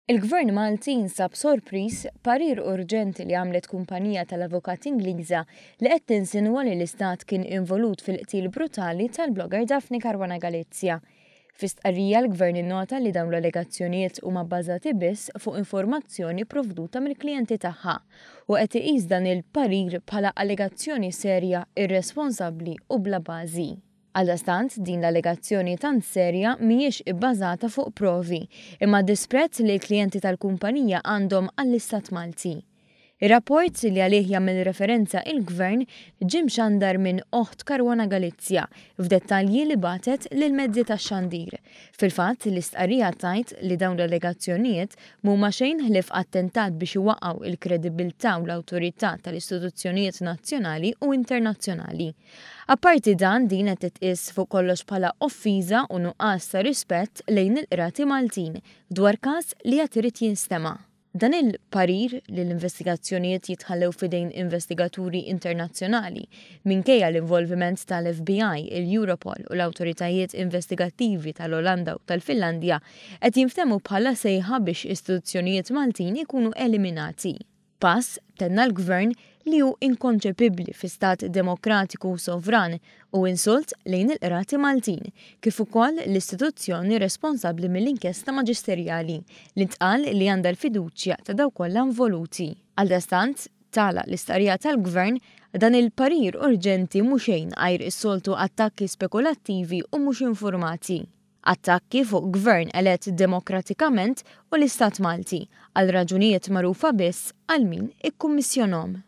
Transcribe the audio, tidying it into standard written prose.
Il-Gvern Malti jinsab sorpriż b'parir urġenti li għamlet kumpanija tal-avukati Ingliża li qed tinsinwa li l-Istat kien involut fil-qtil brutali tal-blogger Daphne Caruana Galizia. Fi stqarrija l-Gvern innota li dawn l-allegazzjonijiet huma bbażati biss fuq informazzjoni provduta mill-klijenti tagħha u qed iqis dan il-parir bħala allegazzjoni serja, irresponsabbli u bla bażi. Għaldaqstant, din l-allegazzjoni tant serja mhijiex ibbażata fuq provi, imma disprezz li l-klijenti tal-kumpanija għandhom għall-Istat Malti. Ir-rapport li għalih jagħmel referenza il-Gvern ġie mxandar minn oħt Caruana Galizia f'dettalji li bagħtet lill-mezzi tax-xandir. Fil-fatt, l-istqarrija tgħid li dawn l-allegazzjonijiet mhuma xejn ħlief attentat biex iwaqqgħu l-kredibbiltà u l-awtorità tal-istituzzjonijiet nazzjonali u internazzjonali. Apparti dan, din qed titqies fuq kollox bħala offiża u nuqqas ta' rispett lejn il-Qrati Maltin dwar każ li għad irid jinstema'. Dan il-parir li l-investigazzjonijiet jitħallew f'idejn investigaturi internazzjonali, minkejja l-involviment tal-FBI, il-Europol u l-awtoritajiet investigattivi tal-Olanda u tal-Finlandja, qed jinftehmu bħala sejħa biex istituzzjonijiet Maltin ikunu eliminati. Pass, tenna l-Gvern, li hu inkonċepibbli fi stat demokratiku u sovran u insult lejn il-Qrati Maltin, kif ukoll l-istituzzjoni responsabbli mill-inkjesta maġisterjali, li ntqal li għandha l-fiduċja ta' dawk kollha involuti. Għaldaqstant, tagħlaq l-istqarrija tal-Gvern, dan il-parir urġenti mhu xejn għajr is-soltu attakki spekulattivi u mhux infurmati. Attakki fuq Gvern elett demokratikament u l-Istat Malti, għal raġunijiet magħrufa biss għal min ikkummissjonhom.